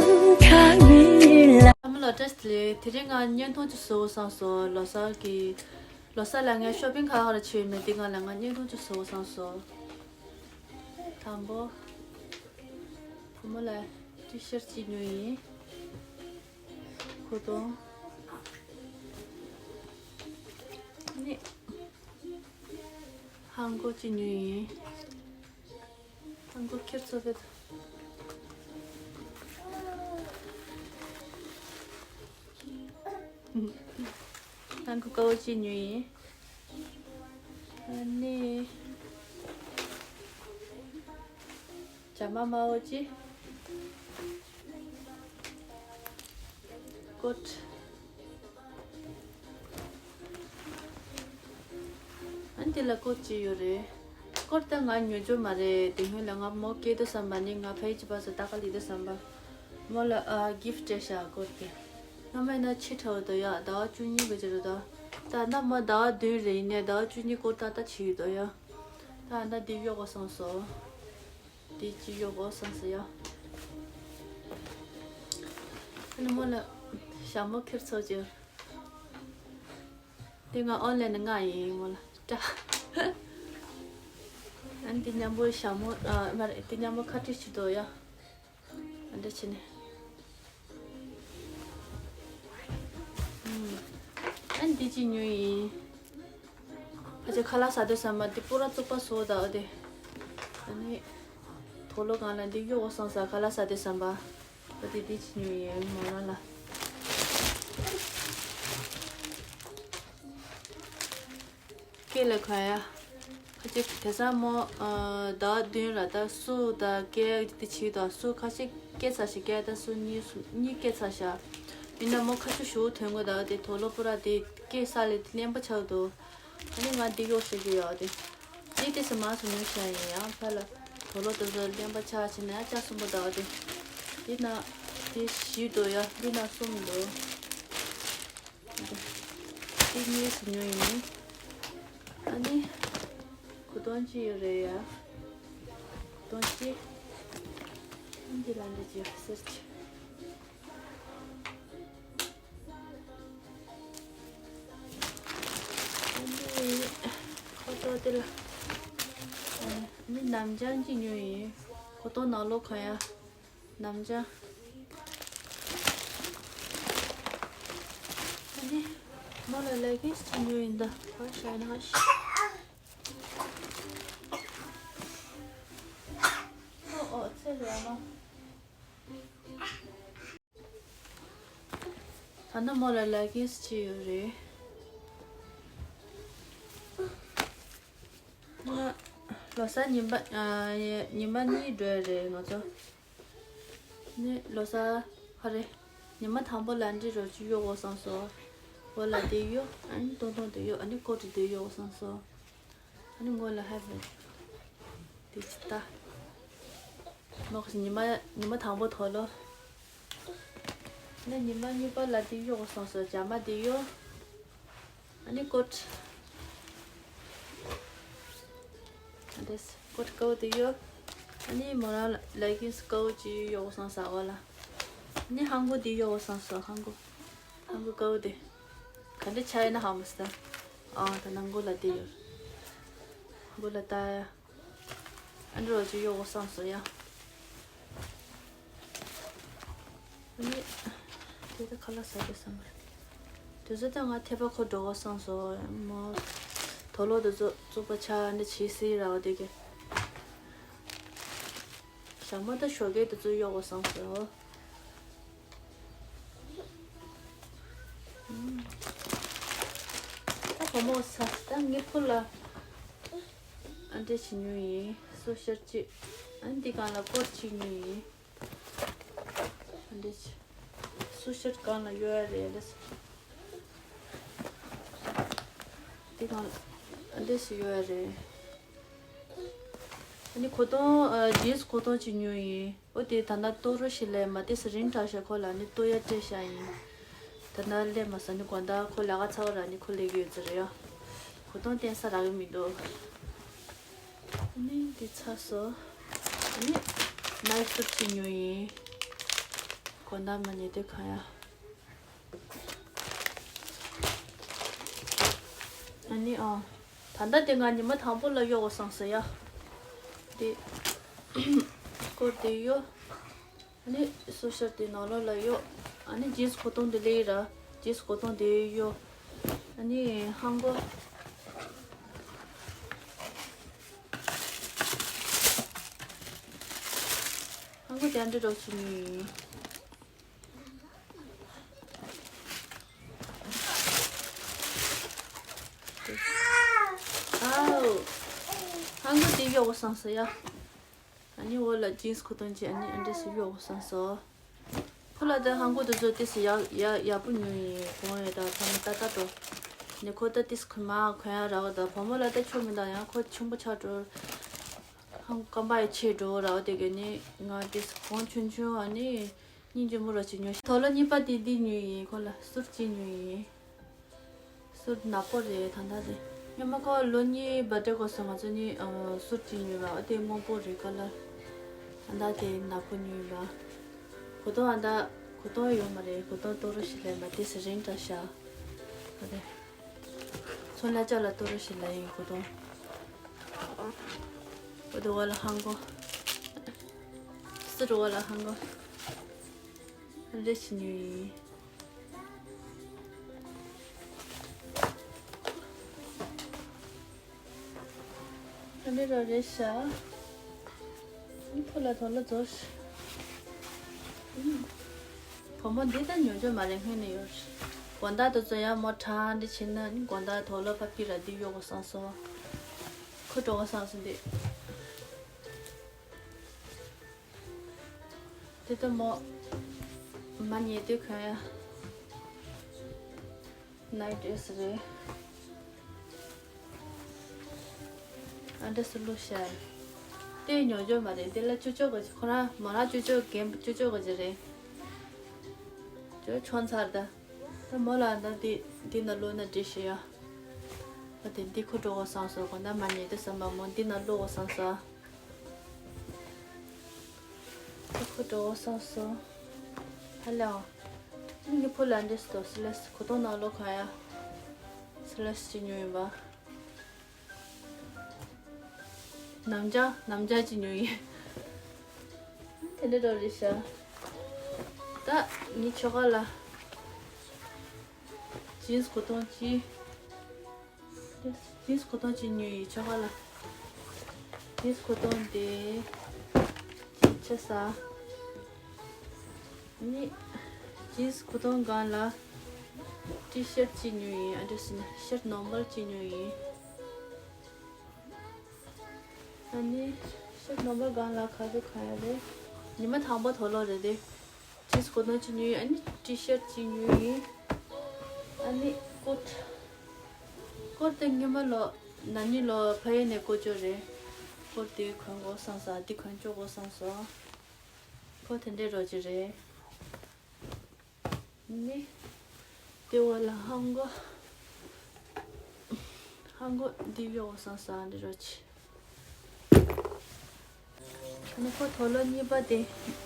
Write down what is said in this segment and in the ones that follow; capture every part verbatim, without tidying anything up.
ཨ་མ་ལགས་བཀྲ་ཤིས་བདེ་ལེགས། དེ་རིང་ང་བརྙན་ཐུང་ཅིག་བཟོ་དགོས་བསམ་སོང་། ལོ་གསར་གྱི། ལོ་གསར་ལ་ངས་ཤོ་པིང་ག་ག་རེ་བྱས་ཡོད་མེད་འདི་སྒང་ལ་ང་བརྙན་ཐུང་ཅིག་བཟོ་དགོས་བསམ་སོང་། དང་པོ། བུ་མོ་ལ་ཊི་ཤར་ཊི་གཅིག་ཉོས་ཡིན། གོས་ཐུང་ནི། ཧང་གོ་གཅིག་ཉོས་ཡིན། ཧང་གོ་ཁྱེར་ཚོ་བེད། ཧང་གོ་དཀར་པོ་གཅིག་ཉོས་ཡིན། ཨ་ནི། ཇ་མ་དམར་པོ་གཅིག་ཀོཊ། ཨ་ནི་དེ་ལ་ཀོཊ་གཅིག་ཡོད་རེད། ཀོཊ་ད་ང་ཉོ་རྒྱུ་མ་རེད། དེ་སྔོན་ལ་ང་མོ་སྐྱེས་དུས་ཙམ་པ་ནི་ང་ཕ་ཡུལ་གྱི་བར་དུ་ལྟ་ག་སླེབས་དུས་ཙམ་པ། མོ་ལ་ཨ་གིཕ་སྤྲད་ཤག་ཀོཊ་དེ། སྔ་མ་ཡིན་ན་ཕྱི་དྲགས་འདུག་ཡ། ཟླ་བ་བཅུ་གཉིས་གི་ཅི་རེད་ད། ད་ན་མོ་ཟླ་བ་བདུན་རེད། ཡིན་ནའི་ཟླ་བ་བཅུ་གཉིས་སྐོར་ཏག་ཏག་བྱེད་ཀྱི་འདུག་ཡ། ད་ད་འདི་གཡོག་དགོས་བསམ་སོང་། འདི་གཅིག་གཡོག་དགོས་བསམ་སོང་ཡ། ཨ་ནི་མོ་ལ་ཞྭ་མོ་ཁྱེར་ཚོ་བྱས། འདི་ང་ཨོན་ལན་ནས་མངགས་ཡིན། མོ་ལ་སྤྲད། ཨ་ནི་འདི་མཉམ་པོ་ཞྭ་མོ་ཨ་མ་རེད། འདི་མཉམ་པོ་ཁ་དཀྲིས་བྱེད་དོ་ཡ། ཨ་འདྲ་བྱས་ནས། ཨ་ནི་འདི་གཅིག་ཉོས་ཡིན། ཕལ་ཆེར་ཁ་ལག་ཟ་དུས་ཙམ་པ་འདི་པུ་ར་བཙོག་པ་བཟོ་ད་འོ་དེ། ཨ་ནི་དུག་ལོག་སྒང་ལ་འདི་གཡོག་དགོས་བསམ་སོང་། ཁ་ལག་ཟ་དུས་ཙམ་པ། འོ་དེ་འདི་གཅིག་ཉོས་ཡིན་མོ་རང་ལ། སྐེ་ལ་གོན་ཡ། ཁ་ཅིག་དེང་སང་མོ་ཨ་ཟླ་བ་བདུན་ར། ད་སུ་ད་སྐེ་དེ་བྱེད་དང་། སུ་ཁ་ཅིག་སྐེ་ཚ་ཞིག་སྐེ། ད་སུ་གཉིས་སུ་གཉིས་སྐེ་ཚ་ཤག་ཡིན་ན་མོ་ཁ་ཆུ་ཞུ་ཐོན་གོ་ད་དེ་དུག་ལོག་པུ་ར་དེ་སྐེ་ས་ལས་དེ་རློན་པ་ཆགས་འདུག་ཨ་ནི་ང་འདི་གཡོག་ཤེས་ཀྱི་ཡོད་དེ། འདི་དེ་སི་མ་སུ་ཉོ་ཤ་ཡིན་ཡང་ཕ་ལ་དུག་ལོག་དེ་ཚོ་རློན་པ་ཆགས་ཕྱིན་ན་ཡང་ལྕགས་སུན་པོ་ད་དེ། འདི་ན་དེ་བཞི་འདུག་ཡ། འདི་ན་གསུམ་འདུག་འདི་གཉིས་སུ་ཉོས་ཡིན། ཨ་ནི། གོས་ཐུང་གཅིག་ཡོད་རེད་ཡ། གོས་ཐུང་གཅིག་འདི་ལ་འདི་གཅིག་སེར་གཅིག་ཨ་ནི། ཁོ་ཚོ་དེ་ལ། ཨ་ནི་ནམ་རྒྱང་གཅིག་ཉོས་ཡིན། གོས་ཐུང་ནང་ལོགས་གང་ཡ། ནམ་རྒྱང་། ཨ་ནི། མོ་ལ་ལེ་གིན་སི་གཅིག་ཉོས་ཡིན་ད། ཧ་ཤ་ན་ཧ་ཤ། ཨོ་ཨོ་ཚེ་ལ་མ། ད་ནི་མོ་ལ་ལེ་གིན་སི་གཅིག་ཡོད་རེད། ང་ལོ་གསར་ཉིན་པ་ཨ་ཉི་མ་གཉིས་འགྲོ་ཡ་རེད་ང་ཚོ། ནི་ལོ་གསར་ཧ་རེ། ཉི་མ་དང་པོ་ལ་འདི་རོ་ཅིག་གཡོག་དགོས་བསམ་སོང་། འོ་ལ་དེ་གཡོག་ཨ་ནི་ཏོང་ཏོང་དེ་གཡོག་ཨ་ནི་ཀོ་ཊི་དེ་གཡོག་དགོས་བསམ་སོང་། ཨ་ནི་ངོ་ལ་ཧ་རེ། དེ་ཅི་ལྟ། མོ་ཉི་མ་ཉི་མ་དང་པོ་དོ་ལོ། ནི་ཉི་མ་གཉིས་པ་ལ་དེ་གཡོག་དགོས་བསམ་སོང་། ཇ་མ་དེ་གཡོག་ཨ་ནི་ཀོ་ཊི། ཨ་དེས་ཀོ་ཊི་དཀར་པོ་དེ་གཡོག་ཨ་ནི་མོ་རང་ལ་ལེ་གིན་སི་དཀར་པོ་ཅིག་གཡོག་དགོས་བསམ་སོང་། འོ་ལ། ཨ་ནི་ཧང་གོ་དེ་གཡོག་དགོས་བསམ་སོང་། ཧང་གོ། ཧང་གོ་དཀར་པོ་དེ། ག་འདྲ་ཆགས་ཡོད་ན་ཧ་མ་སི་ད། ཨ་ད་ནང་གོ་ལ་དེ་ཡོད། གོ་ལ་ད་ཡ། ཨ་འདྲ་བ་ཅིག་གཡོག་དགོས་བསམ་སོང་ཡ། ཨ་ནི། དེ་ད་ཁ་ལག་ཟ་དགོས་བསམ་པ་རེད། དེ་ཚོ་ད་ང་ཐེ་བ་ཁོ་འགྲོ་དགོས་བསམ་སོང་མོ། དོ་ལོ་དེ་ཚོ་བཙོག་པ་ཆགས་འདི་བྱེད་སྲིད་ར་བ་དེ་གི། ཞྭ་མོ་ད་ཞོགས་ཀས་དེ་ཚོ་གཡོག་དགོས་བསམ་སོང་། ད་བུ་མོ་ས་ད་ངའི་བུ་ལ། ཨ་འདྲ་ཞིག་ཉོས་ཡིན། སུ་ཤར་གཅིག་ཨ་འདི་སྒང་ལ་ཀོ་ཊི་གཅིག་ཉོས་ཡིན། ཨ་འདྲ་ཞིག་སུ་ཤར་སྒང་ལ་གཡོག་ཡ་རེད་ལ། འདི་སྒང་ལ་ཨ་འདྲ་ཞིག་གཡོག་ཡ་རེད། ཨ་ནི་གོས་ཐུང་ཨ་ཇིན་སི་གོས་ཐུང་གཅིག་ཉོས་ཡིན། འོ་དེ་ད་ལྟ་གཏོར་རོ་ཞིག་ལས་མ་དེ་སི་རིན་བྲལ་ཤག་ཁོ་ལ་ནི་གཏོར་ཡ་སྤྲད་ཤག་ཡིན། ད་ལྟ་སླེབས་མ་སོང་། ནི་དགོང་དག་ཁོ་ལས་ཀ་ཚར་བ་ར་ནི་ཁོ་སླེབས་ཀྱི་ཡོད་ཚོད་རེད་ཡ། གོས་ཐུང་བསྟན་ས་རག་གི་མི་འདུག་ཨ་ནི་འདི་ཚར་སོང་། ཨ་ནི་ནའི་སུཊ་ཅིག་ཉོས་ཡིན། དགོང་དག་མ་ཉལ་དུས་གང་ཡ། ཨ་ནི་ཨ། ད་ལྟ་དེ་ང་ཉི་མ་དང་པོ་ལ་གཡོག་གོ་སོང་ཟེར་ཡ། དེ། སྐོར་དེ་གཡོག་ཨ་ནི་སོ་ཤར་དེ་ནང་ལོགས་ལ་གཡོག་ཨ་ནི་ཇིན་སི་གོས་ཐུང་དེ་ལས་ར། ཇིན་སི་གོས་ཐུང་དེ་གཡོག་ཨ་ནི་ཧང་གོ། ཧང་གོ་དེ་འདྲ་རོགས་བྱེད་ནི། ཨའོ། ཧང་གོ་དེ་གཡོག་གོ་སོང་ཟེར་ཡ། ཨ་ནི་འོག་ལ་ཇིན་སི་གོས་ཐུང་ཅིག་ཨ་ནི་ཨ་འདྲས་སུ་གཡོག་གོ་སོང་ཟེར། ཕོ་ལ་དེ་ཧང་གོ་དེ་ཚོ་ཏོག་ཙམ་ཡག་ཡག་ཡག་པོ་ཉོས་ཡིན། གོང་ཡོད་ད་ཚང་མ་ཏག་ཏག་འགྲོ། ནི་ཁོ་ད་ཏོག་ཙམ་གོན་མ་གོན་ཡ་རག་ད་བུ་མོ་ལ་ད་ཆོ་མི་འདུག་ཡང་ཁོ་ཆུང་པོ་ཆགས་འགྲོ། ཧང་སྐམ་པ་ཡི་ཆེ་འགྲོ་རག་དེ་ག་ནི་ང་ཏོག་ཙམ་གོང་ཆུང་ཆུང་ཨ་ནི་སྙིང་རྗེ་མོ་ར་ཅིག་ཉོས། དོ་ལོ་གཉིས་པ་དེ་འདི་ཉོས་ཡིན། ཁོ་ལ་སུར་གཅིག་ཉོས་ཡིན། སུར་ནག་པོ་རེད་ད་ལྟ་དེ། སྔོན་མ་ཁོ་ལོ་གཉིས་བར་ཐི་ཌེ་གོ་སོང་ང་ཚོ་གཉིས་ཨ། སུར་གཅིག་ཉོས་པ་ཨ་དེ་སྔོན་པོ་རེད་ཀ་ལ། ད་ལྟ་དེ་ནག་པོ་ཉོས་པ། གོས་ཐུང་ཨ་ད་གོས་ཐུང་ཡོད་མ་རེད། གོས་ཐུང་ཏོ་རོ་ཞིག་ལས་མ་དེ་སི་རིང་འདྲ་ཤ། ཨ་དེ། ཚོན་ལ་ཅག་ལ་ཏོ་རོ་ཞིག་ལས་ཡིན་གོས་ཐུང་། ཨ་དེ་བ་ལ་ཧང་གོ། སུར་བ་ལ་ཧང་གོ། རེ་ཞིག་ཉོས་ཡིན། ཨ་ནི་རོ་རེ་ཤ། ཨ་ནི་ཕོ་ལ་དོ་ལ་རྫོགས། བུ་མོ་འདི་ལྟར་ཉོ་རྒྱུ་མ་རེད་སྔོན་ནས་ཡོད། དགོང་དག་དུ་ཚོ་ཡང་མོ་ཁྲ་འདི་བྱིན་ན་ནི་དགོང་དག་དོ་ལ་ཕ་ཕི་ར་འདི་གཡོག་གོ་སོང་སོ། ཁོ་འགྲོ་གོ་སོང་སོ་འདི། དེ་ལྟ་མོ། མ་ཉལ་དུས་གོན་ཡ། ནའི་ཊི་ཌེ་རེས་རེད། ཨ་འདྲ་སུ་ལོ་ཤར། དེ་ཉོ་རྒྱུ་མ་རེད། དེ་ལ་ཅོ་ཅོ་གོ་ཅི་ཁོ་རང་མོ་རང་ཅོ་ཅོ་རྒན་པོ་ཅོ་ཅོ་གོ་ཅི་རེད། ཅོ་ཆོན་ཚར་ད། ད་མོ་ལ་ད་དེ་འདི་ན་ལོ་ན་འདྲེ་ཤི་ཡ། ད་དེ་འདི་ཁོ་འགྲོ་གོ་སོང་སོ་གོ་ན་མ་ཉལ་དུས་བསམ་པ་མོ་འདི་ན་ལོ་གོ་སོང་སོ། ཁོ་འགྲོ་སོང་སོང་། ཧ་ལས། ངའི་ཕོ་ལ་འདྲེ་སོ་སི་ལེས་གོས་ཐུང་ནང་ལོགས་གང་ཡ། སི་ལེས་ཅིག་ཉོས་ཡིན་པ། ནམ་ཇ་ནམ་ཇ་ཅིག་ཉོས་ཡིན། དེ་འདྲ་འགྲོ་རེད་ཤག་ད་ངའི་ཁྱོ་ག་ལ། ཇིན་སི་གོས་ཐུང་གཅིག་ཇིན་སི་གོས་ཐུང་གཅིག་ཉོས་ཡིན་ཁྱོ་ག་ལ། ཇིན་སི་གོས་ཐུང་དེ། ཆ་ས། ནི། ཇིན་སི་གོས་ཐུང་སྒང་ལ། ཊི་ཤར་གཅིག་ཉོས་ཡིན། ཨ་འདྲ་ཟེར་ན་ཤར་ནོར་མལ་གཅིག་ཉོས་ཡིན། ཨ་ནི། ཤར་ནོར་མལ་སྒང་ལ་ག་རེ་ག་ཡ་རེད། ཉི་མ་དང་པོ་དོ་ལོ་རེད་དེ། ཇིན་སི་གོས་ཐུང་གཅིག་ཉོས་ཡིན། ཨ་ནི་ཊི་ཤར་གཅིག་ཉོས་ཡིན། ཨ་ནི་ཀོཊ། ཀོཊ་དེ་སྔོན་མ་ལོ། ན་ནིང་ལོ་ཕ་ཡུལ་ནས་བསྐུར་རྒྱུ་རེད། ཀོཊ་དེ་གོན་དགོས་བསམ་སོང་། འདི་གོན་བཅུག་དགོས་བསམ་སོང་། ཁོ་དེ་འདྲའི་རོ་གཅིག་རེད། ནི། དེ་བ་ལ་ཧང་གོ། ཧང་གོ་འདི་གཡོག་བསམ་སོང་འདི་རོ་གཅིག་ནི་ཁོ་དོ་ལོ་གཉིས་པ་དེ།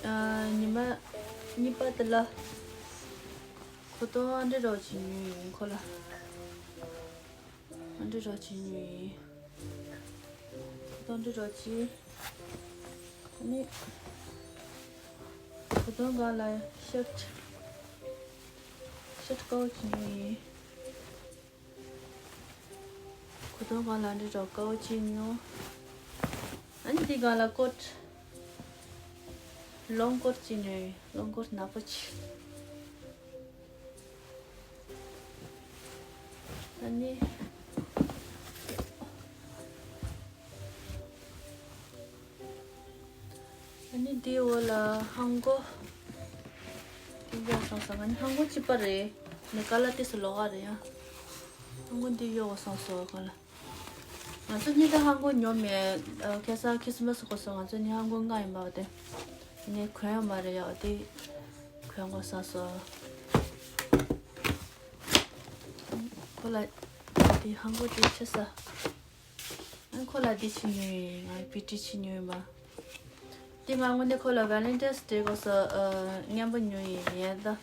ཨ། ཉི་མ་གཉིས་པ་དེ་ལ། གོས་ཐུང་འདི་རོ་གཅིག་ཉོས་ཡིན་ཁོ་ལ། འདི་རོ་གཅིག་ཉོས་ཡིན། གོས་ཐུང་འདི་རོ་གཅིག་ནི། གོས་ཐུང་སྒང་ལ་ཤར་ཊི། ཤར་ཊི་དཀར་པོ་གཅིག་ཉོས་ཡིན། གོས་ཐུང་སྒང་ལ་འདི་འདྲ་དཀར་པོ་གཅིག་ཉོས། ཨ་ནི་དེའི་སྒང་ལ་ཀོཊ། ལོང་ཀོཊ་གཅིག་ཉོས་ཡིན། ལོང་ཀོཊ་ནག་པོ་གཅིག་ཨ་ནི། ཨ་ནི་དེའི་འོག་ལ་ཧང་གོ། དེ་གཡོག་སོང་སོང་། ཨ་ནི་ཧང་གོ་གཅིག་པ་རེད། ནི་ཀ་ལར་ཏོག་ཙམ་ལོགས་ཀ་རེད་ཡ། ཧང་གོ་འདི་གཡོག་སོང་སོང་ག་ལ། ང་ཚོ་གཉིས་ད་ཧང་གོ་ཉོ་མེད། ཨ། ཁ་སང་ཁྲིས་མས་གོ་སོང་། ང་ཚོ་གཉིས་ཧང་གོ་ལྔ་ཡིན་པ་དེ། ངས་གོན་ཡོད་མ་རེད་ཡ། དེ་གོན་དགོས་བསམ་སོང་། ཁོ་ལ་དེ་ཧང་གོ་དེ་ཆེ་ས། ཨ། ཁོ་ལ་འདི་ཕྱི་ཉོས་ཡིན། ང་བི་ཏི་ཕྱི་ཉོས་ཡིན་པ། དེ་ང་དངོས་གནས་ཁོ་ལ་Valentine's Day སྐབས་སུ་ཨ་རྔན་པ་ཉོས་ཡིན་ཡིན་ད།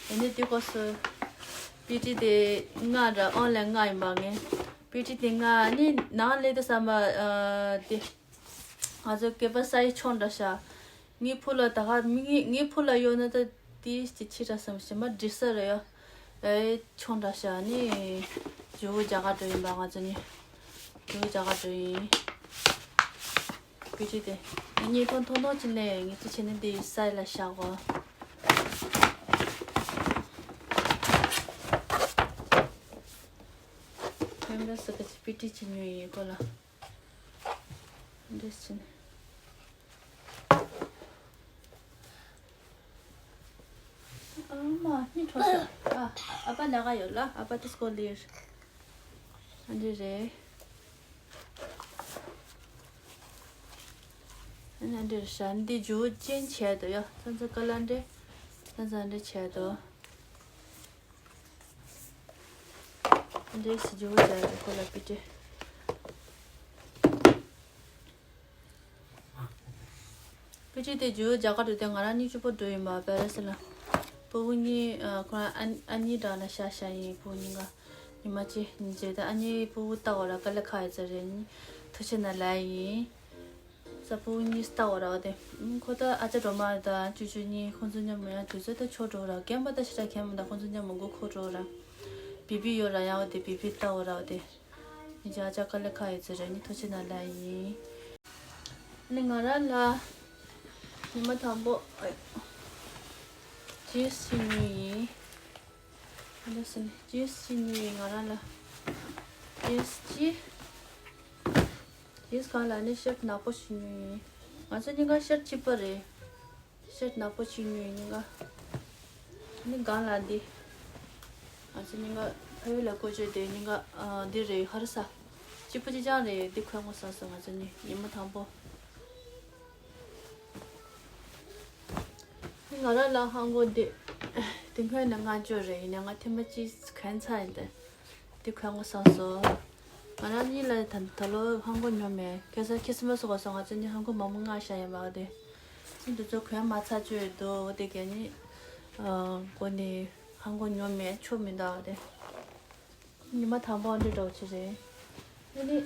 ཡིན་ནའི་དེ་སྐབས་སུ་པི་ཊི་དེ་ལྔ་འདྲ་ཨོན་ལན་ལྔ་ཡིན་པ་ངས། པི་ཊི་དེ་ལྔ་ནི་ནང་སླེབས་དུས་ཙམ་པ་ཨ་དེ། ང་ཚོ་སྐེད་པ་སའི་ཆུང་འདྲ་ཤག་ངའི་ཕུ་ལ་ད་ག་མི་ངའི་ངའི་ཕུ་ལ་གཡོག་ན་ད་དེ་ཅི་ཕྱི་དྲག་བསམ་ཞིག་མ་འགྲིག་ས་རེད་ཡ། ཨེ་ཆུང་འདྲ་ཤག་ནི་ཇོ་བོ་རྒྱ་གར་འགྲོ་ཡིན་པ་ང་ཚོ་ནི། ཇོ་བོ་རྒྱ་གར་འགྲོ་ཡིན། བི་ཅི་དེ། ངའི་ཕུ་མཐོང་མཐོང་ཅི་ནས་ངའི་ཅི་བྱེད་ནི་འདི་སའི་ལ་བཞག་གོ། ཁྱོད་འདྲ་སུ་ག་ཅི་པི་ཊི་ཅི་ཉོས་ཡིན་ཁོ་ལ། འདྲེས་ཕྱིན། ཨ་མ་སྙིང་བྲོ་སོང་། ཨ་ཨ་ཕ་ལས་ཀ་ཡོད་ལ་ཨ་ཕ་དེ་སྐོར་ལིར། ཨ་འདྲེ་རེད། ཨ་འདྲེ་རེད་ཤག་འདི་ཇུ་ཅན་བྱས་འདུག་ཡ། ཚང་ཚང་ཀ་ལ་འདྲེ། ཚང་ཚང་འདྲེ་བྱས་འདུག་འདྲེ་སི་ཇུ་བྱས་འདུག་ཁོ་ལ་པི་ཏྲེ། པི་ཏྲེ་དེ་ཇུ་རྒྱ་གར་དུ་དེ་ང་རང་གཉིས་གཅིག་པོ་འགྲོ་ཡིན་པ་པེ་རེ་སི་ལ། སྤུ་གུ་གཉིས་ཨ་ཁོ་རང་ཨ་ཨ་གཉིས་འདྲ་ན་ཤ་ཤ་ཡིན་སྤུ་གུ་གཉིས་ཀ། ཉི་མ་གཅིག་ཉིན་བྱས་ད་ཨ་གཉིས་སྤུ་གུ་ལྟ་བ་ལ་དཀའ་ལས་ཁག་ཡོད་ཚེ་རེད་ཐུགས་ཆེ་ན་ལ་ཡིན། ས་སྤུ་གུ་གཉིས་ལྟ་བ་ར་བ་དེ། ཁོ་ད་ཨ་ཅག་སྒྲོལ་མ་དང་ཅུ་ཅུ་གཉིས་ཁོང་ཚོ་མཉམ་མོ་ཡང་དུས་ཚོད་ད་ཆོག་འགྲོ་ར་རྒན་པ་ད་ཞེ་དྲག་གན་མ་ད་ཁོང་ཚོ་མཉམ་མོ་མགོ་འཁོར་འགྲོ་ར། བི་བི་ཡོད་ར་ཡང་བ་དེ་བི་བི་ལྟ་བ་ར་བ་དེ། ཉིན་ཅག་ཨ་ཅག་དཀའ་ལས་ཁག་ཡོད་ཚེ་རེད་ནི་ཐུགས་ཆེ་ན་ལ་ཡིན། ནི་ང་རང་ལ་ཉི་མ་དང་པོ་ཇིས་ཅིག་ཉོས་ཡིན། ཨ་ནི་སི་ནི་ཇིས་ཅིག་ཉོས་ཡིན་ང་རང་ལ། ཇིས་ཅིག་ཇིས་གང་ལ་ནི་ཤར་ནག་པོ་ཞིག་ཉོས་ཡིན། ང་ཚོ་གཉིས་ཀ་ཤར་གཅིག་པ་རེད། ཤར་ནག་པོ་ཞིག་ཉོས་ཡིན་གཉིས་ཀ་ནི་གང་ལ་འདི། ང་ཚོ་གཉིས་ཀ་ཕ་ཡུལ་ལ་བཀོལ་སྤྱོད་དེ་གཉིས་ཀ་ཨ་འདི་རེད་ཧ་ར་ས། གཅིག་པ་གཅིག་རྐྱང་རེད་འདི་གོན་དགོས་བསམ་སོང་ང་ཚོ་གཉིས་ཉི་མ་དང་པོ། ང་རང་ལ་ཧང་གོ་འདི། འདི་སྔོན་ནས་ལྔ་བཅུ་རེད་ཡིན་ནའི་ང་ཐེངས་མ་གཅིག་གོན་ཚར་ཡིན་ཏེ། འདི་གོན་དགོས་བསམ་སོང་། ང་རང་གཉིས་ལ་ད་ད་ལོ་ཧང་གོ་ཉོ་མེད་ཁ་སང་ཁྲིས་མས་སུ་གོ་སོང་ང་ཚོ་གཉིས་ཧང་གོ་མང་པོ་མངགས་བཞག་ཡིན་པ་འོ་དེ། འདི་ཚོ་གོན་མ་ཚར་བཅུ་ཡོད་དོ་འོ་དེ་གས་ནི། ཨ་གོ་ནི་ཧང་གོ་ཉོ་མེད་ཆོ་མི་འདུག་འོ་དེ། ཉི་མ་དང་པོ་འདི་འགྲོ་ཆེ་རེད། ཨ་ནི།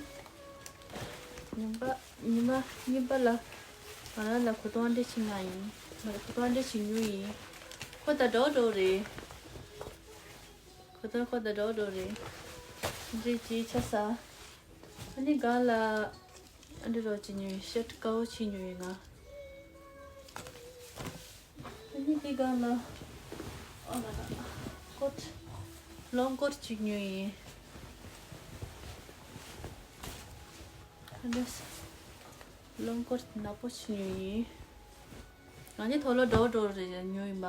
ཉི་མ་ཉི་མ་གཉིས་པ་ལ། ང་རང་ལ་གོས་ཐུང་འདི་ཞིག་མངགས་ཡིན། ང་ལ་གོས་ཐུང་འདི་ཞིག་ཉོས་ཡིན། ཁོ་ད་འགྲོ་འགྲོ་རེད། གོས་ཐུང་ཁོ་ད་འགྲོ་འགྲོ་རེད། འདི་ཅི་ཆ་ས། ཨ་ནི་གང་ལ། ཨ་འདི་རོ་ཅི་ཉོས་ཡིན་ཤར་དཀར་པོ་ཅིག་ཉོས་ཡིན་ང་། ཨ་ནི་འདི་གང་ལ། ཨ་ལ་ལ། ཀོཊ། ལོང་ཀོཊ་ཅིག་ཉོས་ཡིན། ཨ་འདི། ལོང་ཀོཊ་ནག་པོ་ཅིག་ཉོས་ཡིན། ང་ནི་དོ་ལོ་འགྲོ་འགྲོ་རེ་ཉོས་ཡིན་པ།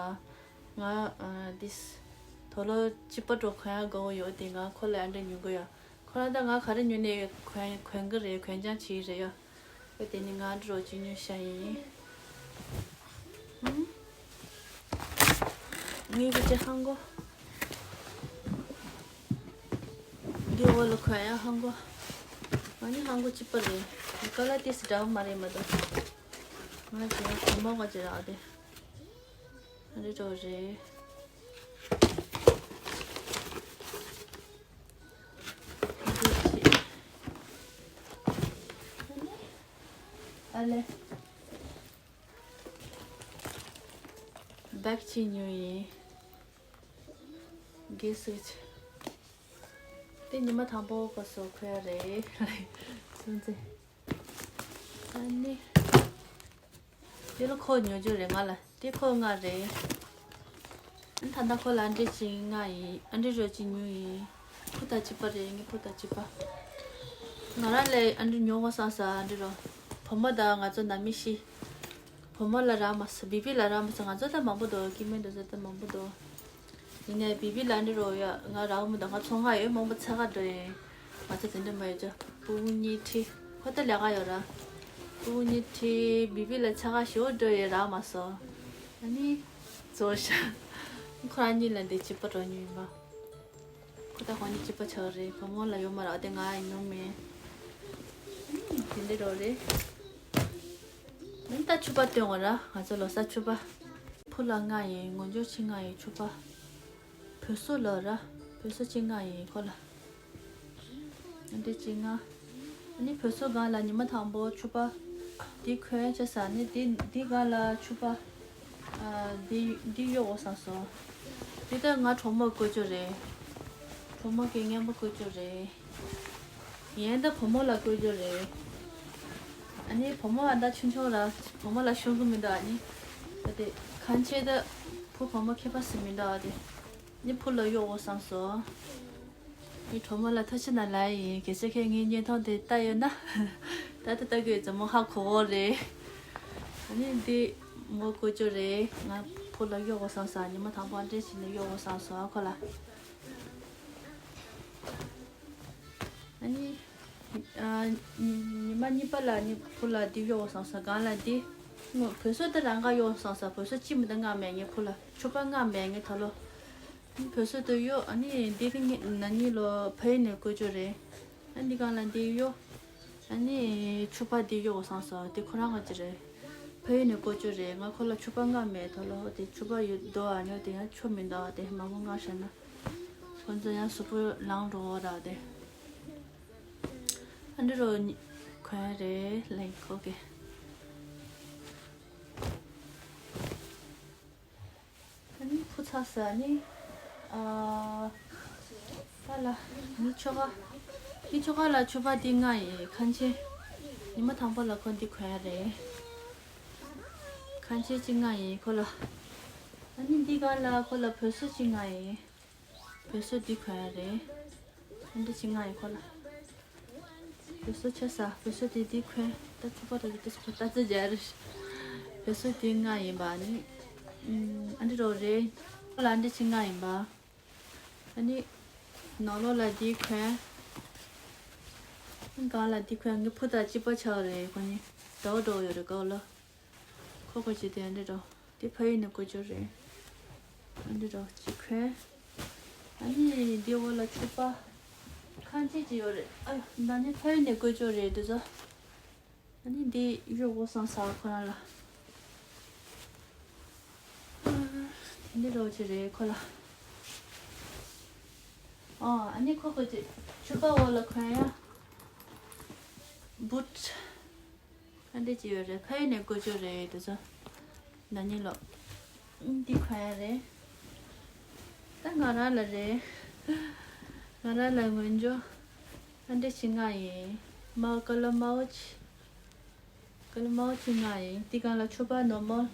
ང་ཨ་འདི། དོ་ལོ་ཅི་པ་འགྲོ་གོན་ཡ་དགའ་བོ་ཡོད་དེ་ང་ཁོ་ལ་ཨ་འདྲ་ཉོ་གི་ཡོད། ཁོ་རང་ད་ང་ག་རེ་ཉོས་ནས་གོན་གོན་གི་རེད་གོན་རྐྱང་བྱེད་ཀྱི་རེད་ཡ། ཨོ་དེ་ནི་ང་འགྲོ་ཅི་ཉོས་ཤ་ཡིན། ངའི་གི་ཅི་ཧང་གོ། འདི་འོག་ལ་གོན་ཡ་ཧང་གོ། ང་ནི་ཧང་གོ་གཅིག་པ་རེད། ཀ་ལ་ཏིས་འདྲ་བ་མ་རེད་མ་གཏོགས། ང་ཅི་ཡ་གོ་མ་གོ་ཅི་རག་དེ། ཨ་རི་འགྲོ་རེད། ཨ་ལེ། བེག་ཅིག་ཉོས་ཡིན། གེ་སུ་ཆེ། དེ་ཉི་མ་དང་པོ་ག་སོ་ཁོ་ཡ་རེད། སུན་ཙེ། ཨ་ནི། དེ་ལ་ཁོ་ཉོ་རྒྱུ་རེད་ང་ལ་དེ་ཁོ་ང་རེད། ཨ་ད་ལྟ་ཁོ་ལ་ཨ་འདྲས་ཅིག་ང་ཡིན་ཨ་འདྲས་རོ་ཅིག་ཉོས་ཡིན། ཕུ་ཐག་གཅིག་པ་རེད་ངའི་ཕུ་ཐག་གཅིག་པ། ང་རང་ལས་ཨ་འདྲས་ཉོ་བ་སང་ས་ཨ་འདྲས་རོ། བུ་མོ་དང་ང་ཚོ་ནང་མི་ཤི། བུ་མོ་ལ་རག་མ་སོང་བི་བི་ལ་རག་མ་སོང་ང་ཚོ་ད་མང་པོ་འདུག་སྐྱེ་དམན་འདུག་ཚོ་ད་མང་པོ་འདུག་ཡིན་ནའི་བི་བི་ལ་འདི་རོ་ཡ་ང་རག་མི་འདུག་ང་ཚོང་ཁང་ཡོད་མང་པོ་ཚ་ག་འགྲོ་ཡིན། ང་ཚོ་དེ་འདྲ་མ་ཡོད་ཅོ། སྤུ་གུ་གཉིས་ཁྲིད་ཁོ་ད་ལས་ཀ་ཡོད་ར། སྤུ་གུ་གཉིས་ཁྲིད་བི་བི་ལ་ཚ་ག་ཞོ་འགྲོ་ཡི་རག་མ་སོང་། ཨ་ནི། རྫོགས་ཤག་ཁོ་རང་གཉིས་ལ་འདི་གཅིག་པ་འགྲོ་མྱོང་ཡིན་པ། ཁོ་ད་ཁོ་གཉིས་གཅིག་པ་ཆགས་རེད་བུ་མོ་ལ་ཡོད་མ་རག་དེ་ང་ཡིན་ནོ་མེད། དེ་འདྲ་རོ་རེད། ཨ་ནི་ད་ཕྱུ་པ་སྟོན་འོ་ར། ང་ཚོ་ལོ་གསར་ཕྱུ་པ། ཕུ་ལ་ལྔ་ཡིན། ངོ་སྦྱོར་ཆེ་ལྔ་ཡིན། ཕྱུ་པ། བོད་སོ་ལོ་ར། བོད་སོ་ཆེ་ལྔ་ཡིན་ཁོ་ལ། ཨ་འདྲ་ཆེ་ལྔ། ཨ་ནི་བོད་སོ་སྒང་ལ་ཉི་མ་དང་པོ་ཕྱུ་པ། འདི་གོན་བྱས་ས་ནི་འདི་འདི་སྒང་ལ་ཕྱུ་པ། ཨ་འདི་འདི་གཡོག་འོ་བསམ་སོ། འདི་ད་ང་གྲོགས་མོ་བཀོལ་རྒྱུ་རེད། གྲོགས་མོ་གི་རྔན་པ་བཀོལ་རྒྱུ་རེད། ཡན་ད་བུ་མོ་ལ་བཀོལ་རྒྱུ་རེད། ཨ་ནི་བུ་མོ་ཨ་ད་ཆུང་ཆུང་ར། བུ་མོ་ལ་ཤོང་གི་མི་འདུག་ཨ་ནི་ད་དེ་གང་བྱེད་ད་བུ་བུ་མོ་ཁྱད་པར་ཟེར་མི་འདུག་ཨ་དེ་ནི་བུ་ལ་གཡོག་འོ་བསམ་སོ། ངའི་གྲོགས་མོ་ལ་ཐུགས་རྗེ་གནང་ལབ་ཡིན། གལ་སྲིད་ཁྱེད་ངའི་བརྙན་ཐུང་དེ་ལྟ་ཡོད་ན། ད་ལྟ་ལྟ་གི་ཡོད་ཙང་མོ་ཧ་གོ་གོ་རེད། ཨ་ནི་འདི་མོ་བཀོལ་རྒྱུ་རེད། ང་བུ་ལ་གཡོག་འོ་བསམ་སོ། ཉི་མ་དང་པོ་འདྲ་བྱས་ནས་གཡོག་འོ་བསམ་སོ་ཨ་ཁོ་ལ། ཨ་ནི། ཨ་ཉི་མ་གཉིས་པ་ལ་ནི་བུ་ལ་འདི་གཡོག་འོ་བསམ་སོ། སྒང་ལ་འདི། བོད་སོ་ད་རང་ག་གཡོག་འོ་བསམ་སོ། བོད་སོ་གཅིག་མི་ད་ལྔ་མེད་ངའི་བུ་ལ། ཕྱུ་པ་ལྔ་མེད་ངའི་ད་ལོ། བོད་སོ་དུ་གཡོག་ཨ་ནི་འདི་རིང་ན་ནིང་ལོ་ཕ་ཡུལ་ནས་བཀོལ་རྒྱུ་རེད། ཨ་འདི་སྒང་ལ་འདི་གཡོག་ཨ་ནི་ཕྱུ་པ་འདི་གཡོག་འོ་བསམ་སོ། འདི་ཁོ་རང་ག་ཅི་རེད། ཕ་ཡུལ་ནས་བཀོལ་རྒྱུ་རེད། ང་ཁོ་ལ་ཕྱུ་པ་ལྔ་མེད་ད་ལོ། དེ་ཕྱུ་པ་ཡོད་དོ་ཨ་ནི་དེ་ཡང་ཆོ་མི་འདུག་དེ་མ་མོ་ང་བྱས་ན། ཁོ་ཚོ་ཡང་གཟུགས་པོ་ལངས་འགྲོ་འོ་ར་དེ། ཨ་འདྲ་རོ་གོན་རེད་ལེན་ཁོ་གི། ཨ་ནི་ཕུ་ཚ་ས་ནི། ཨ་ད་ལ་ངའི་ཁྱོ་ག་ངའི་ཁྱོ་ག་ལ་ཕྱུ་པ་འདི་ལྔ་ཡིན། ཁ་ཆེ། ཉི་མ་དང་པོ་ལ་ཁོ་འདི་གོན་ཡ་རེད། ཁ་ཆེ་གཅིག་ལྔ་ཡིན་ཁོ་ལ། ཨ་ནི་འདི་ག་ལ་ཁོ་ལ་བོད་སོ་གཅིག་ལྔ་ཡིན། བོད་སོ་འདི་གོན་ཡ་རེད། ཨ་འདི་གཅིག་ལྔ་ཡིན་ཁོ་ལ། བོད་སོ་ཆ་ས་བོད་སོ་དེ་དེ་གོན་ད་ཚོ་པ་ར་གི་ད་ཚོ་པ་ད་ཚོ་རྒྱ་རེད། བོད་སོ་དེ་ལྔ་ཡིན་པ་ནི། ཨ་འདི་རོ་རེད། ཁོ་ལ་ཨ་འདི་གཅིག་ལྔ་ཡིན་པ། ཨ་ནི། ནང་ལོགས་ལ་དེ་གོན། སྒང་ལ་དེ་གོན་ངའི་བུ་དང་གཅིག་པ་ཆགས་རེད་ཁོ་གཉིས། འདྲ་བོ་འདྲ་བོ་ཡོད་རེད་ཀའོ་ལོ། ཁོ་ཁོ་ཅི་དེ་ཨ་འདི་རོ། དེ་ཕ་ཡུལ་ནས་བཀོལ་རྒྱུ་རེད། ཨ་འདི་རོ་གཅིག་གོན། ཨ་ནི་འདི་འོག་ལ་ཕྱུ་པ། ཁང་ཆེན་གཅིག་ཡོད་རེད། ཨ་ཡོ་ད་ནི་ཕ་ཡུལ་ནས་བཀོལ་རྒྱུ་རེད་འདི་ཚོ། ཨ་ནི་འདི་གཡོག་འོ་བསམ་སོ་ཁོ་རང་ལ། དེ་འདི་རོ་གཅིག་རེད་ཁོ་ལ། ཨ་ཨ་ནི་ཁོ་ཁོ་ཅིག་ཕྱུ་པ་འོག་ལ་གོན་ཡ། བུད། ཨ་འདྲ་ཅིག་ཡོད་རེད། ཕ་ཡུལ་ནས་བཀོལ་རྒྱུ་རེད་དེ་ཚོ། ན་ནིང་ལོ། འདི་གོན་ཡ་རེད། ད་ང་རང་ལ་རེད། ང་རང་ལ་ངོས་འཇོག་ཨ་འདྲ་ཞིག་ལྔ་ཡིན། མ་ཀ་ལ་དམར་པོ་ཅིག་ཀ་ལ་དམར་པོ་ཅིག་ལྔ་ཡིན། འདི་སྒང་ལ་ཕྱུ་པ་ནོར་མལ།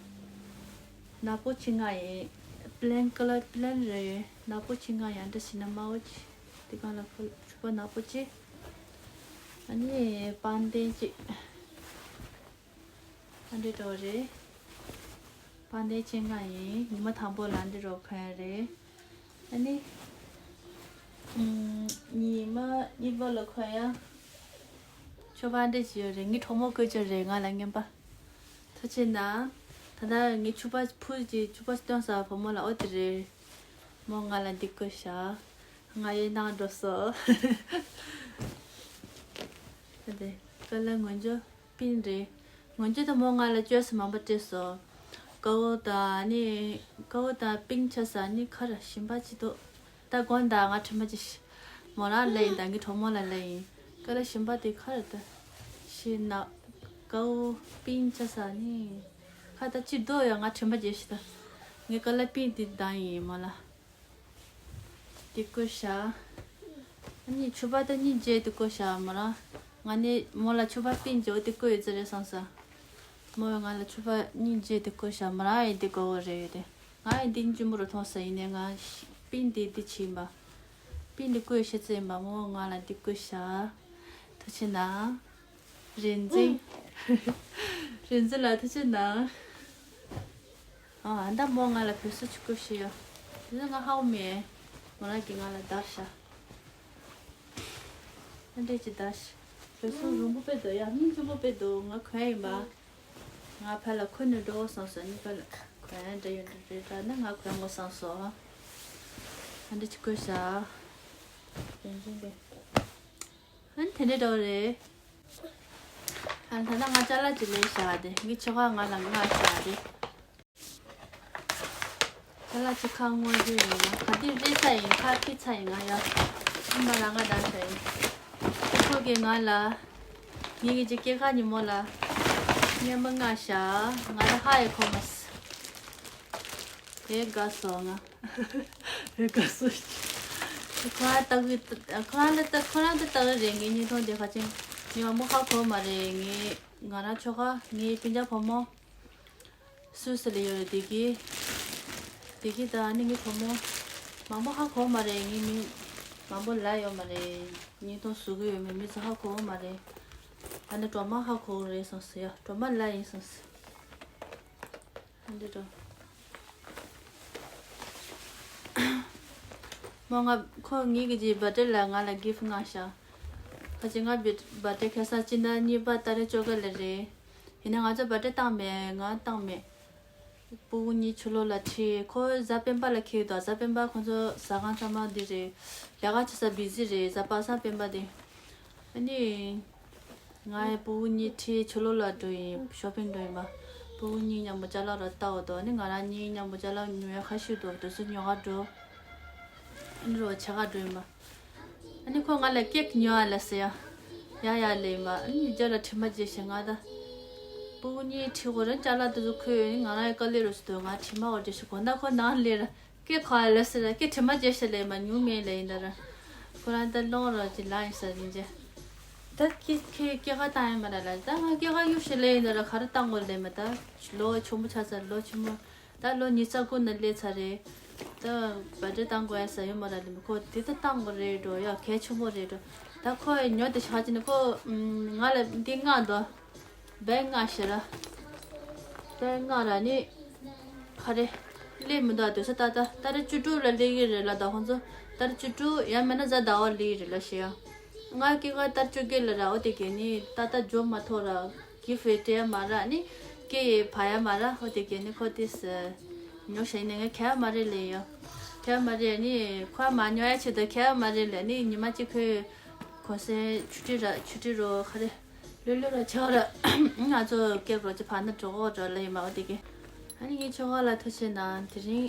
ནག་པོ་ཅིག་ལྔ་ཡིན། པི་ལེན་ཀ་ལར་པི་ལེན་རེད། ནག་པོ་ཅིག་ལྔ་ཡིན། ཨ་འདྲ་ཞིག་ན་དམར་པོ་ཅིག་འདི་སྒང་ལ་ཕུ་ཕྱུ་པ་ནག་པོ་ཅིག་ཨ་ནི་པང་གདན་གཅིག་ཨ་འདྲ་འདྲ་བོ་རེད། པང་གདན་གཅིག་ལྔ་ཡིན། ཉི་མ་དང་པོ་ལ་འདི་རོ་གོན་ཡ་རེད། ཨ་ནི། ཉི་མ་གཉིས་པ་ལ་གོན་ཡ། ཕྱུ་པ་འདྲ་ཅིག་ཡོད་རེད། ངའི་གྲོགས་མོ་བཀོལ་རྒྱུ་རེད་ང་ལ་རྔན་པ། ཐུགས་རྗེ་གནང་། ད་ལྟ་ངའི་ཕྱུ་པ་ཕུ་གི་ཕྱུ་པ་སྟོན་ས་བུ་མོ་ལ་ཨོ་དེ་རེད། མོ་ང་ལ་འདི་བཀོལ་ཤག་ང་ཡི་ནང་འགྲོ་སོང་། དེ་ཀ་ལ་ངོས་འཇོག་པིན་རེད། ངོས་འཇོག་དང་མོ་ང་ལ་བཅོས་སུ་མ་པ་སྤྲད་སོང་། ཀའོ་དང་ནི། ཀའོ་དང་པིན་ཆ་ས་ནི་ཁ་ར་ཞིམ་པ་ཅི་འདུག་ད་དགོང་དག་ང་དྲན་པ་ཅི་ཤི། མོ་རང་ལ་ཡིན་དང་ངའི་གྲོགས་མོ་ལ་ལ་ཡིན། ཀ་ལ་ཞིམ་པ་དེ་ཁ་ར་ད། ཤི་ན། ཀའོ་པིན་ཆ་ས་ནི། ཁ་ད་ཅི་འདུག་ཡ་ང་དྲན་པ་ཅི་ཤི་ད། ངའི་ཀ་ལ་པིན་དེ་དང་ཡིན་མོ་ལ། དེ་བཀོལ་ཤག་ཨ་ནི་ཕྱུ་པ་ད་གཉིས་རྗེས་དེ་བཀོལ་ཤག་མོ་རང་། ང་ནི་མོ་ལ་ཕྱུ་པ་པིན་ཅོ་དེ་བཀོལ་ཡོད་ཙི་རེད་བསམ་ས། མོ་ཡང་ང་ལ་ཕྱུ་པ་གཉིས་རྗེས་དེ་བཀོལ་ཤག་མོ་རང་ཡིན་དེ་དགོས་བོ་རེད་ཡོད་དེ། ང་ཡིན་དེ་གཉིས་ཆུན་པོ་རུ་མཐོང་ས་ཡིན་ནས་ང་པིན་དེ་དེ་བྱིན་པ། པིན་དེ་བཀོལ་ཤེས་ཙི་ཡིན་པ་མོ་ང་ལ་དེ་བཀོལ་ཤག་ཐུགས་རྗེ་གནང་། རིན་འཛིན། རིན་འཛིན་ལ་ཐུགས་རྗེ་གནང་། ཨ་ད་མོ་ང་ལ་བོད་སོ་ཅིག་བཀོལ་ཤེས་ཡོད། དེ་ཚོ་ང་ཧ་གོ་མེད། མོ་རང་གིས་ང་ལ་བརྡར་ཤག་ཨ་འདྲས་ཅིག་བརྡར་ཤག་བོད་སོ་རིང་པོ་དཔེ་འདུག་ཡ་མིན་ཆུང་པོ་དཔེ་འདུག་ང་གོན་ཡིན་པ། ང་ཕ་ལ་ཁུར་ནས་འགྲོ་བསམ་སོང་། ནི་ཕ་ལ་གོན་འདྲ་ཡོད་འདྲ་རེད་དྲ་ན་ང་གོན་དགོས་བསམ་སོང་། ཨ་འདྲས་ཅིག་བཀོལ་ཤག་རིན་འཛིན་པས། ཨ་ནི་དེ་འདྲས་འདྲ་བོ་རེད། ད་ལྟ་ང་ཅ་ལག་ཅིག་ལས་བཞག་སྟེ། ངའི་ཁྱོ་ག་ང་ལ་མངགས་བཞག་སྟེ། ཅ་ལག་ཅིག་ཁ་སྔོན་རིལ་ཡིན་ན། ག་དེ་རིལ་ཚར་ཡིན། ཁ་ཕྱེ་ཚར་ཡིན། ང་ཡ་ཨ་མ་ལ་ང་བདམས་བཞག་ཡིན། ཁོ་གིས་ང་ལ། ངེད་ཀྱི་སྐྱེས་སྐར་ཉིན་མོ་ལ་སྙན་མོ་མངགས་བཞག་ང་ད་ཧ་ཡེ་གོ་མ་སོང་། ཨེ་དགའ་སོང་ང་། ཨེ་དགའ་སོང་། ཁོ་རང་ལྟ་གི། ཁོ་རང་ལ་ལྟ། ཁོ་རང་ལ་ལྟ་གི་རེད། ངའི་བརྙན་ཐུང་དེ་ཁ་ཅིག་ངས་མང་པོ་ཧ་གོ་མ་རེད། ངས་ང་རང་ཁྱོ་ག། ངའི་སྤུན་ཀྱག་བུ་མོ་སུད་སི་ལ་ཡོད་རེད། དེ་གི་དེ་གི་ད་ནི་ངའི་བུ་མོ་མང་པོ་ཧ་གོ་མ་རེད། ངའི་མིང་མང་པོ་ལབ་ཡོད་མ་རེད། བརྙན་ཐུང་བཟོ་གི་ཡོད་མེད་མི་ཚོ་ཧ་གོ་མ་རེད། ད་ནི་སྒྲོལ་མ་ཧ་གོ་རེད་སོང་ཟེར་ཡ། སྒྲོལ་མ་ལབ་ཡིན་སོང་ཟེར། འདི་འགྲོ། མོ་ང་ཁོ་ངེད་ཀྱི་བར་ཌེ་ལ་ང་ལ་གིཕ་མངགས་ཤག་ཁ་ཅིག་ང་བར་ཌེ་ཁ་སང་སྤྱི་ཟླ་གཉིས་པ་ཏ་རིག་བཅོ་བརྒྱད་ལ་རེད། ཡིན་ན་ང་ཚོ་བར་ཌེ་བཏང་མེད། ང་བཏང་མེད། སྤུ་གུ་གཉིས་ཕྱི་ལོགས་ལ་ཁྲིད། ཁོ་གཟའ་སྤེན་པ་ལ་ཁེལ་འདུག་གཟའ་སྤེན་པ་ཁོ་ཚོ་ཟ་ཁང་ཚང་མ་འདི་རེད། ལས་ཀ་བྱེད་ས་བི་ཟི་རེད། གཟའ་པ་སངས་སྤེན་པ་དེ། ཨ་ནི། ང་ཡི་སྤུ་གུ་གཉིས་ཁྲིད་ཕྱི་ལོགས་ལ་འགྲོ་ཡིན། ཤོ་པིང་འགྲོ་ཡིན་པ། སྤུ་གུ་གཉིས་མཉམ་པོ་ཅ་ལག་ར་ལྟ་འོ་དོ། ཨ་ནི་ང་རང་གཉིས་མཉམ་པོ་ཅ་ལག་ཉོ་ཡ་ཁ་ཤས་འདུག་དེ་ཚོ་ཉོ་ག་འགྲོ། ཨ་ནི་རོ་ཆེ་ག་འགྲོ་ཡིན་པ། ཨ་ནི་ཁོ་ང་ལ་ཀེག་ཉོ་ཨ་ལ་ཟེར་ཡ། ཡ་ཡ་ལེ་ཡིན་པ། ཨ་ནི་རྒྱབ་ལ་དྲི་མ་བརྗེད་ཤག་ང་ད། སྤུ་གུ་གཉིས་ཁྲིད་གོ་ར་ཅ་ལག་དེ་ཚོ་ཁོས་ཨ་ནི་ང་རང་ཡི་དཀའ་ལས་རོ་ཞིག་འདུག་ང་དྲི་མ་འོ་བརྗེད་ཤག་དགོང་དག་ཁོ་ནང་ལས་ར། ཀེ་ཁ་ལ་སི་ར་ཀེ་དྲི་མ་བརྗེད་ཤ་ལེ་མ་ཉུང་མེད་ལེ་ཡིན་ད་ར། ཁོ་རང་ད་ལོང་ར་ཅི་ལ་ཡིན་ས་ཡིན་ཅེ། ད་ཀེ་ཀེ་ཀེ་ཁ་བཏང་ཡིན་མ་ར་ལ། ད་ང་ཀེ་ཁ་གཡུག་ཤ་ལེ་ཡིན་ད་ར། ག་རེ་བཏང་དགོས་ལེ་མ། ད་ལོ་ཆུང་མོ་ཆགས་ཚར། ལོ་ཆུང་མོ། ད་ལོ་ཉི་ཤུ་རྩ་དགུ་ན་སླེབས་ཚར་རེད། ད་བར་ཌེ་བཏང་དགོས་ཡ་ས་ཡོད་མ་ར་ལེ་མ། ཁོ་དེ་ད་བཏང་དགོས་རེད་འགྲོ་ཡ། གལ་ཆེན་པོ་རེད་འགྲོ། ད་ཁོ་ཉོ་དེ་ཤ་ཅི་ནི་ཁོ་ང་ལ་འདི་མངགས་འདུག་བེག་མངགས་ཤི་ར། བེག་མངགས་ར་ནི། ག་རེ། སླེབས་མི་འདུག་དུས་ཚོད་ཏག་ཏག་ཏ་རིག་བཅུ་དྲུག་ལ་སླེབས་ཀྱི་རེད་ལ། ད་ཁོང་ཚོ་ཏ་རིག་བཅུ་དྲུག་ཡང་མིན་ན་གཟའ་ཟླ་བ་སླེབས་ཀྱི་རེད་ལ་ཤི་ཡ། ང་སྐྱེས་སྐར་ཏ་རིག་བཅོ་བརྒྱད་ལ་ར། འོ་དེ་གས་ནི་ཏག་ཏག་འཇོག་མ་ཐོག་ར། གིཕ་སྤྲད་ཡ་མ་ར་ནི། སྐྱེས་ཡི་བ་ཡ་མ་ར། འོ་དེ་གས་ནི་ཁོ་དེ་སི་ཉོ་ཤ་ཡིན་ནི་ངས་ཁྱེར་ཡ་མ་རེད་ལེ་ཡ། ཁྱེར་ཡ་མ་རེད་ནི། ཁོ་མ་ཉོ་ཡ་ཆེད་དུ་ཁྱེར་ཡ་མ་རེད་ལེ་ནི། ཉི་མ་གཅིག་ཁོས་གོང་སེ་ཆུ་ཊི་ར་ཆུ་ཊི་རོ་ག་རེ། ལོས་ལོས་ར་ཆེ་བ་ར། ང་ཚོ་སྐྱབས་རོགས་ཀྱི་བར་ན་འགྲོ་འོག་འགྲོ་ལ་ཡིན་མ་འོ་དེ་གི། ཨ་ནི་ངའི་ཆོ་ག་ལ་ཐུགས་ཆེ་གནང་། དེ་རིང་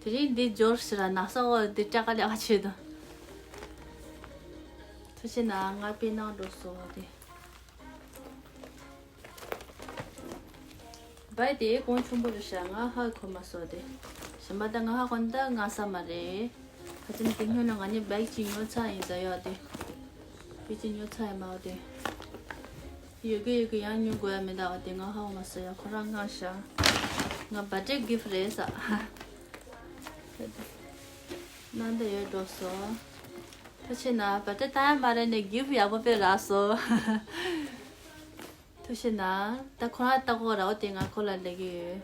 དེ་རིང་འདི་འབྱོར་ཟེར་ར་ན་ས་འོ་འདི་སྐྲ་ཀ་ལེ་ཁ་ཆེ་དང་། ཐུགས་ཆེ་གནང་། ང་དཔེ་གནང་འགྲོ་སོ་དེ། བའི་དེ་གོང་ཆུང་པོ་རེད་ཤག་ང་ཧ་གོ་མ་སོང་དེ། གཞན་པ་ད་ང་ཧ་གོ་ན་ད་ང་ས་མ་རེད། ཁ་ཅིག་ནི་དེ་སྔོན་ལ་ང་གཉིས་བེག་ཅིག་ཉོ་ཚར་ཡིན་ད་ཡོད་དེ། བེག་ཅིག་ཉོ་ཚར་ཡིན་མ་འོ་དེ། ཡོད་གི་ཡོད་གི་ཡང་ཉོ་དགོས་ཡ་མི་འདུག་དེ་ང་ཧ་གོ་མ་སོང་ཡ། ཁོ་རང་མངགས་ཤག་ང་བར་ཌེ་གིཕ་རེད་ས། ནང་ད་ཡོད་འགྲོ་སོང་། ཐུགས་ཆེ་གནང་། བར་ཌེ་བཏང་ཡ་མ་རེད་ནས་གིཕ་ཡག་པོ་དཔེ་རག་སོང་། ཐུགས་ཆེ་གནང་། ད་ཁོ་རང་ལྟ་གོ་ར་འོ་དེ་ང་ཁོ་ལ་ལབ་ཀྱི་ཡོད།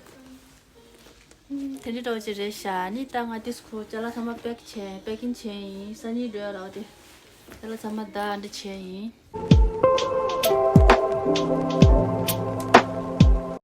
ཨུམ། དེ་འདྲ་འདྲ་བོ་ཅིག་རེད་ཤག་ཨ་ནི་ད་ང་ཏིས་ཁོ་ཅ་ལག་ཚང་མ་པེག་བྱས་པེ་ཀིང་བྱས་ཡིན། སང་ཉིན་འགྲོ་ཡ་ར་འོ་དེ། ཅ་ལག་ཚང་མ་ད་འདྲ་བྱས་ཡིན།